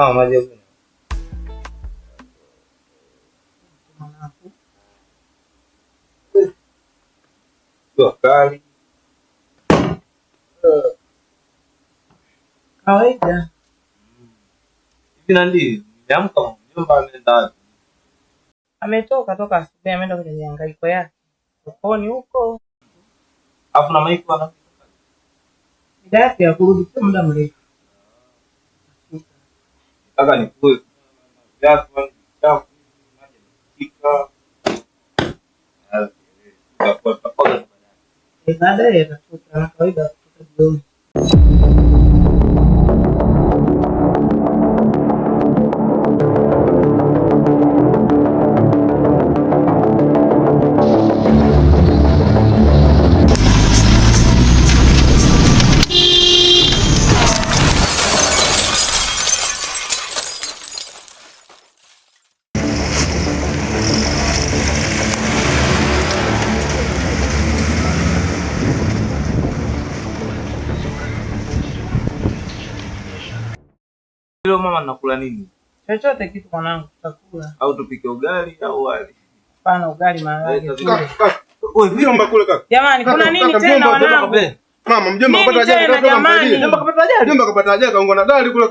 Kama maji ya kunywa. Mwanangu. Jua kali. Kawaida. Hivi nandi, nimeamka mjomba ameenda wapi? Ametoka toka asubuhi ameenda kwenye mihangaiko yake. Sokoni huko. Alafu na maiki wana Mida yake ya kurudi sio muda mrefu. nataka nifue viatu chafu, maji yamefika. Tutakuwa Baadaye atatoka na kawaida kutoka jioni. Leo mama, nakula nini? Chochote kitu mwanangu, tutakula. Au tupike ugali au wali? Hapana, ugali maharage. Kaka, tule. Wewe Mjomba kule kaka. Jamani, kuna Kaka, nini kaka, tena mjomba, wanangu? Mama, mjomba Nini kapata ajali tena kaka, jamani? msaidie. Mjomba kapata ajali? Mjomba kapata ajali kaungwa na gari kule.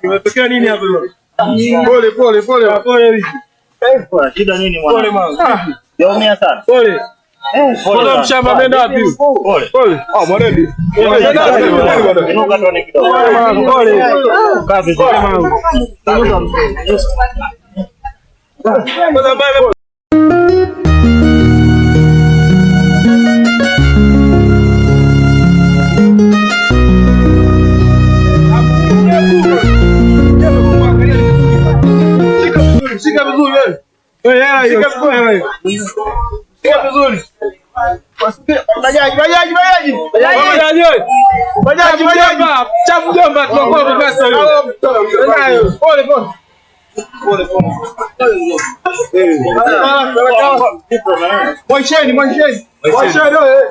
Kimetokea nini hapo? Pole pole pole. Pole. Shida nini Pole mwanangu? mama. Yaumia sana. Pole. Pole Pole sana. mshamba ameenda wapi? Pole. Pole. Ah, mwanedi. Pole. Inuka tuone kidogo. Pole mama. Pole. Kaa vizuri. Pole mama. Kwanza bale. Shika vizuri, shika vizuri wewe. Wewe hela hiyo. Shika vizuri. Hela hiyo. Shika vizuri. Bajaji, bajaji, bajaji. Bajaji wewe. Bajaji, bajaji. Mjomba, chafu mjomba tunakuwa pesa hiyo. Pole pole. Pole pole. Mwisheni, mwisheni. Mwisheni wewe.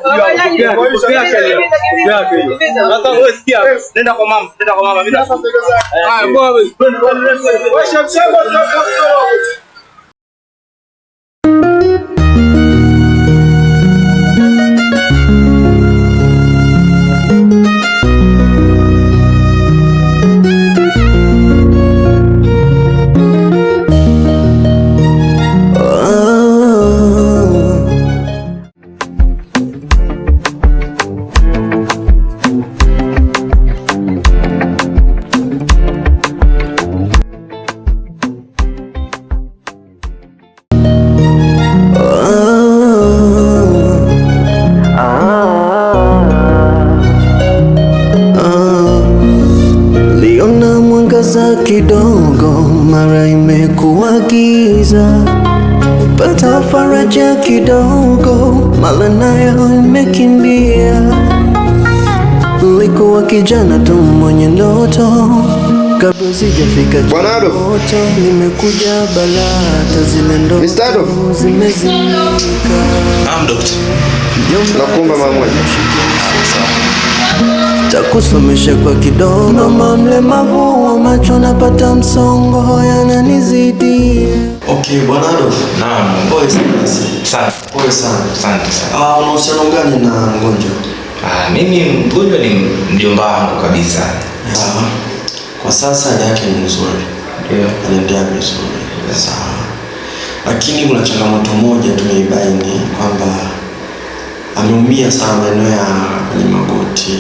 Sasa wewe sikia, nenda kwa mama, nenda kwa mama. Mimi Haya, poa wewe. Mwisha mshamba. Liona mwangaza kidogo, mara imekuwa giza. Pata faraja kidogo, mara nayo imekimbia. Nilikuwa kijana tu mwenye ndoto, kabla sijafika Bwana Adolf. changamoto, nimekuja balaa, hata zile Mr. ndoto Adolf. zimezimika. Naam, dokta. Mjomba Nakuomba mara moja. Takusomesha kwa kidogo, mama mlemavu wa macho, napata msongo yananizidi. Okay, bwana Adolf. Naam. Pole sana. Asante. Pole sana. Asante sana. Ah, una uhusiano gani na mgonjwa? Ah, mimi mgonjwa ni mjomba wangu kabisa. Sawa. Kwa sasa hali yake ni nzuri. Ndio. Anaendelea vizuri. Sawa. Lakini kuna changamoto moja tumeibaini kwamba ameumia sana maeneo ya kwenye magoti.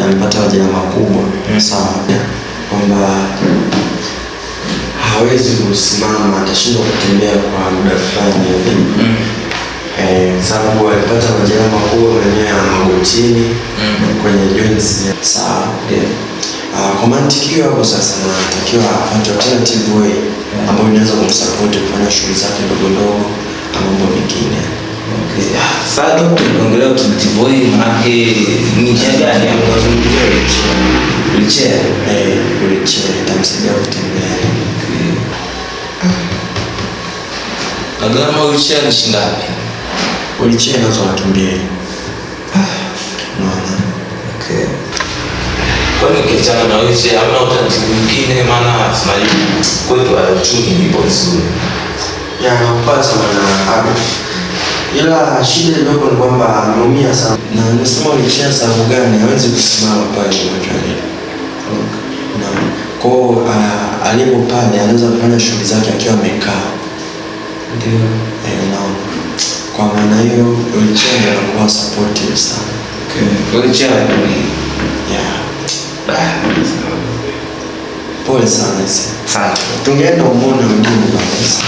Amepata majeraha makubwa. Sawa. Kwamba hawezi kusimama, atashindwa kutembea kwa muda fulani hivi. Sababu alipata majeraha makubwa maeneo ya magotini kwenye joints. Sawa. Kwa mantiki hiyo hapo sasa natakiwa apate alternative way ambayo inaweza kumsupport kufanya shughuli zake ndogo ndogo na mambo mengine. Sasa dokta, ukiongelea alternative way maana ni njia gani? Unazungumzia wheelchair. Wheelchair. Eh, wheelchair itamsaidia kutembea. Na gharama wheelchair ni shilingi ngapi? Wheelchair inauzwa 200,000. Unaona? Okay. Kwani ukiachana na wheelchair hamna utaratibu mwingine? Maana tunajua kwetu uchumi ipo vizuri. Ya, nakupata bwana Abu. Ila shida iliyopo ni kwamba ameumia sana. Na nimesema wheelchair sababu gani? Hawezi kusimama pale mgonjwa alipo. Naam. Kwa hiyo alipo pale anaweza kufanya shughuli zake akiwa amekaa. Ndio. Naam. Kwa maana hiyo wheelchair ndio inakuwa supportive sana. Okay. Wheelchair ni Yeah. Pole sana isi. Asante. Tungeenda umuone wengine basi.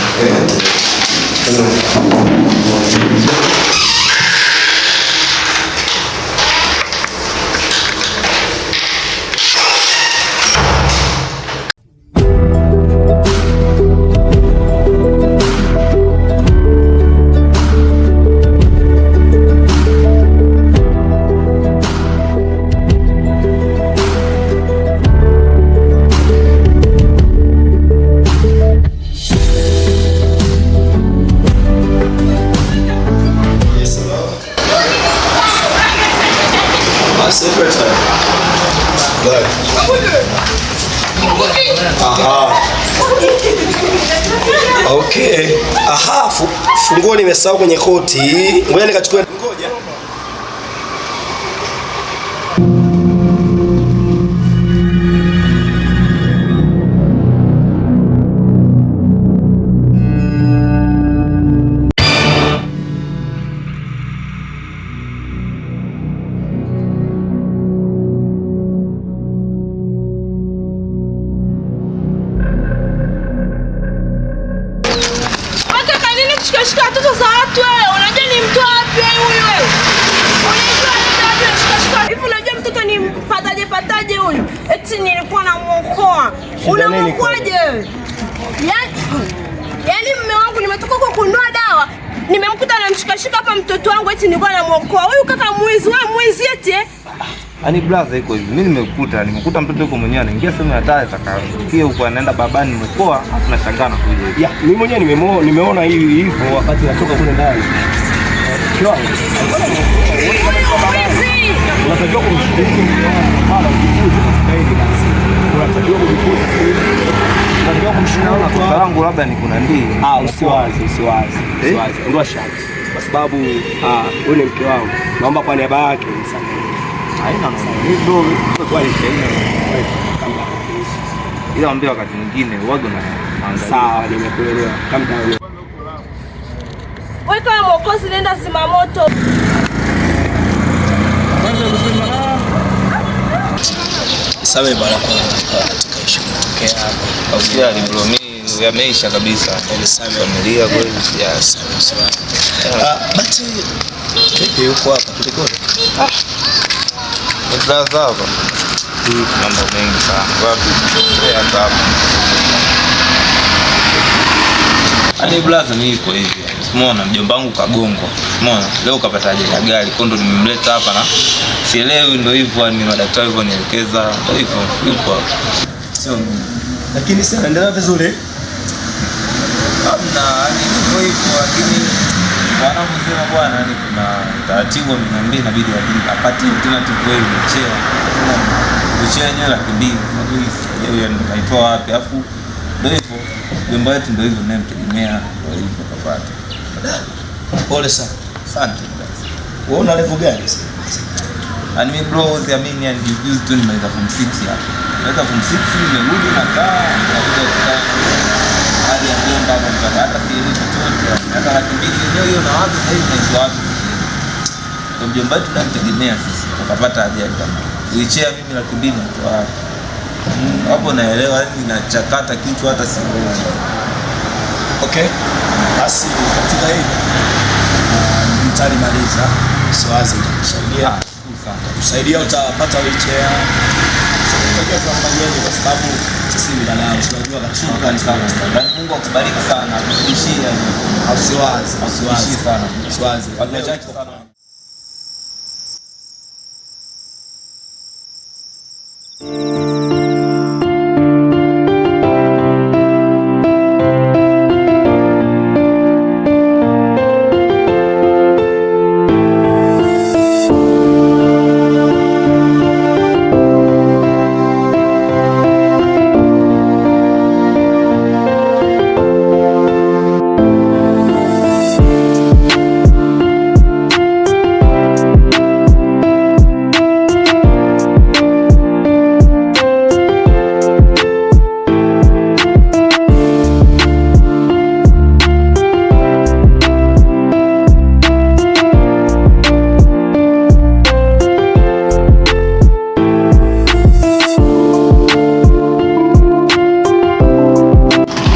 Aha. Okay. Aha, funguo nimesahau kwenye koti. Ngoja nikachukue. Ngoja. Kushikashika watoto za watu wewe, unajua ni mtu wapi huyu wewe? Unajua ni wapi kushikashika? Hivi unajua mtoto ni pataje pataje huyu? Eti nilikuwa namuokoa. Unamuokoaje wewe? Yaani mume wangu nimetoka huko kununua dawa, nimemkuta anamshikashika hapa mtoto wangu eti nilikuwa namuokoa. Huyu kaka mwizi, wewe mwizi eti eh? Yaani brother iko hivi, mimi nimekuta mtoto yuko mwenyewe anaingia sehemu ya taa atakafikia huko anaenda babani mkoa, afu nashangaa na kuja hivi. Ya, mimi mwenyewe nimeona hivi hivyo wakati natoka kule ndani. Unatakiwa kumshiriki mara ujifunze katika hili basi. Unatakiwa kujifunza. Unatakiwa kumshiriki kwa wangu labda ni kuna ndii. Ah, usiwaze, usiwaze. Usiwaze. Ondoa shaka. Kwa sababu wewe ni mke wangu. Naomba kwa niaba yake unisamehe. Haina noma. Mimi bro, kwa haina noma. Ila mwambie wakati mwingine uwago na maangalia. Sawa, nimekuelewa. Kama down. Wewe kama mwokozi nenda zima moto. Sawa bwana, kwa katika issue kutokea hapa. Usijali bro, mimi yameisha kabisa. Familia kweli. Yes, sawa. But vipi uko hapa kulikoni? Ni brother hapa. Mambo mengi sana. Wapi? Hata hapa. Hadi brother mimi iko hivi. Umeona mjomba wangu kagongwa. Umeona leo kapata ajali ya gari, kwa ndo nimemleta hapa na sielewi, ndio hivyo ni madaktari hivyo nielekeza, ndio hivyo yupo hapa. Sio mimi. Lakini sasa endelea vizuri. Hamna, yani hivyo hivyo, lakini wanavyosema bwana, yani kuna taratibu ameniambia inabidi apate alternative way wheelchair. Wheelchair yenyewe 200,000, sijui yani naitoa wapi? Alafu ndio hivyo mjomba wetu ndio hivyo ninayemtegemea, ndio hivyo kapata. Pole sana. Asante. Wewe una level gani sasa? Yaani mimi bro, siamini yani juzi tu nimaliza form 6 hapa. Nimaliza form 6 nimerudi na kaa nakuja kukaa. Hali ya mjomba hapo mpaka hata sielewi chochote. Hata 200,000 yenyewe hiyo na wapi sasa hivi naitoa wapi? Kwa mjomba wetu tunamtegemea sisi. Tukapata ajali kama. Wheelchair mimi 200,000 natoa wapi? Hapo naelewa yani nachakata kichwa hata sielewi. Okay. Basi katika hili mtalimaliza. Siwazi nitakusaidia. Nitakusaidia utapata wheelchair. Tunajua tunafanyaje kwa sababu sisi ni wadau, tunajua katika Shukrani sana. Yaani Mungu akubariki sana, akuzidishie yani. Usiwaze, usiwaze Akuzidishie sana. Usiwaze. Watu wachache sana.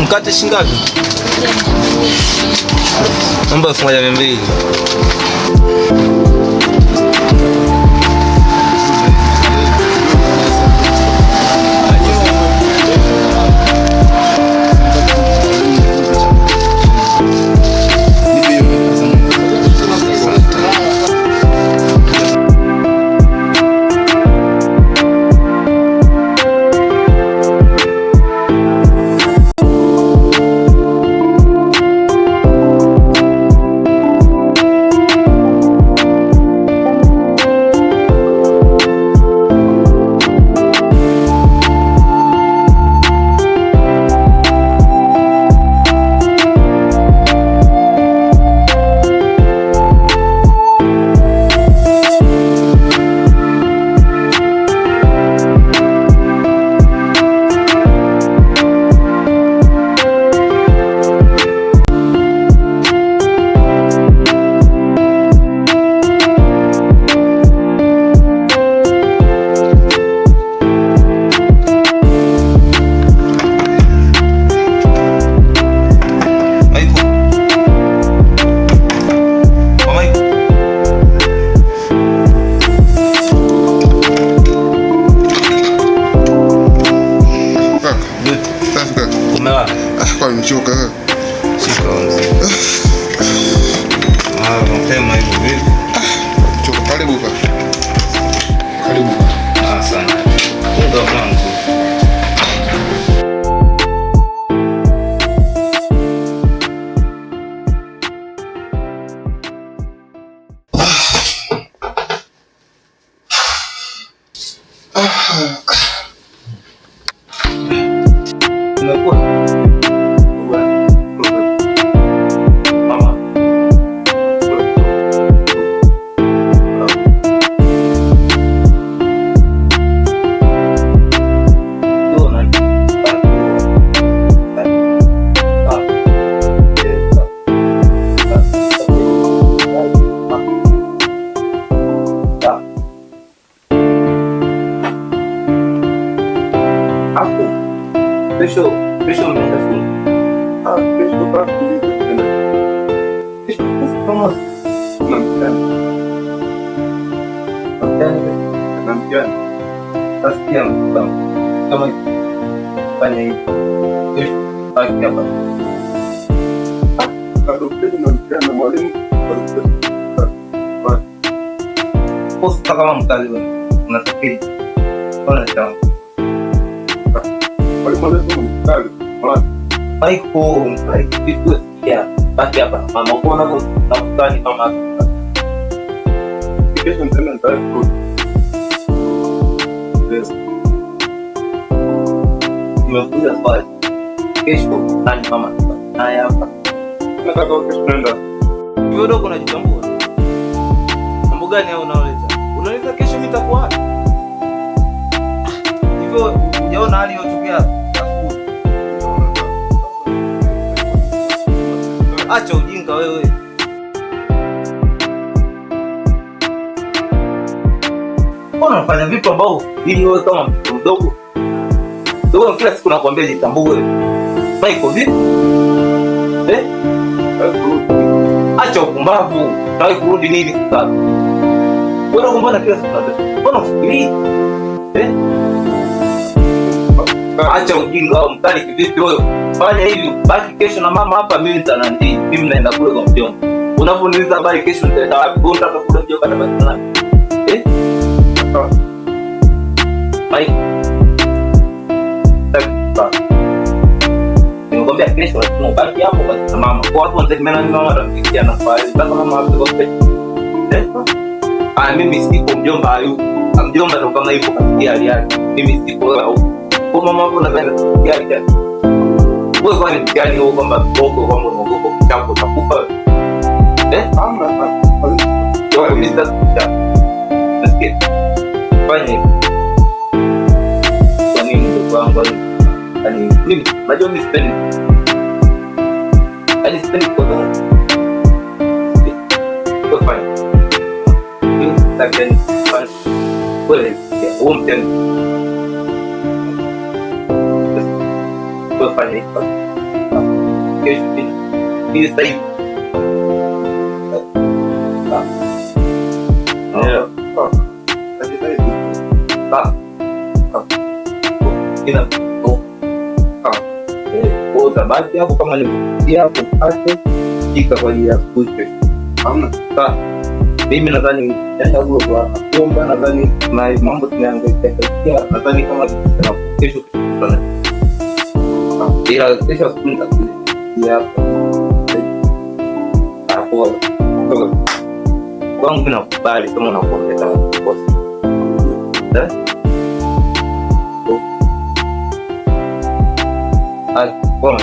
Mkate shilingi ngapi? Naomba 1200. Nimechoka. Shika mzee. Ah, mapema hivyo vipi? Choka, karibu kaka. Karibu. Ah, asante. Unga mwanzo. Kesho kesho mnaenda shule. Ah, kesho basi. Kesho Jumamosi. Kuna mtihani. Mtihani. Na mtihani. Nasikia kama fanya hivi. Kesho baki hapa. Bado kesho na mtihani na mwalimu. Posta kama mkazi wewe. Unasafiri. Ona chama. Mwalimu anasema mkali. Michael, Michael, sikia. Baki hapa mama, uko unavyo kama Kesho nitaenda nitaenda. Yes. Nimekuja swali. Kesho nani mama? Haya hapa. Nataka kesho naenda. Wewe dogo unajitambua? Mambo gani hao unaoleta? Unaweza kesho mimi nitakuwa wapi? Hivyo hujaona hali iliyotokea asubuhi? Acha ujinga wewe. Mbona unafanya vitu ambao ili wewe kama mtoto mdogo? Ndio kila siku nakwambia jitambue. Michael vipi? Eh? Acha upumbavu. Unataka kurudi nini sasa? Wewe mbona kila siku unataka? Mbona ufikiri? Eh? Acha ujinga wao mkali kivipi wewe? Fanya hivi, baki kesho na mama hapa, mimi nitanandi. Mimi naenda kule kwa mjomba. Unavyoniuliza habari kesho nitaenda wapi? Wewe unataka kule mjomba atabaki na nani? Eh? Mike. Sitaki. Nimekwambia kesho lazima ubaki hapo baki na mama. Kwa watu wanategemea nani mama atamfikia na kwa hali. Mpaka mama hapo kwa kesho. Eh? Ah, mimi sipo, mjomba hayupo. Ah, mjomba ndo kama yupo kafikia hali yake. Mimi sipo, wewe haupo. Kwa mama hapo nadhani kafikia hali yake. Wewe kwani mtihani huo kwamba mbogo kwamba unaogopa kuchapwa utakufa wewe? Eh? Hamna. Wewe mimi sitaki kuchapwa. Nasikia. Fanya hivi. Kwa nini ndugu wangu? Yaani mimi najua mimi sipendi. Yaani sipendi kwa Kwa fanya. Mimi sitaki yaani fanya. Wewe huo mtihani. Wewe fanya hivi. Kesho mimi mimi sasa hivi. Yeah. Sawa. Ina oh. Utabaki hapo kama nilivyokutia hapo mkate jika kwa ajili ya asubuhi kesho. Hamna. Sawa. Mimi nadhani nenda kule kwa mjomba, nadhani na mambo tumeangalia nadhani kama na kesho kesho ila kesho asubuhi nitakuja hapa. Hapo. Kwangu mimi nakubali kama unakuongeza kosa. Eh? Ah, bora.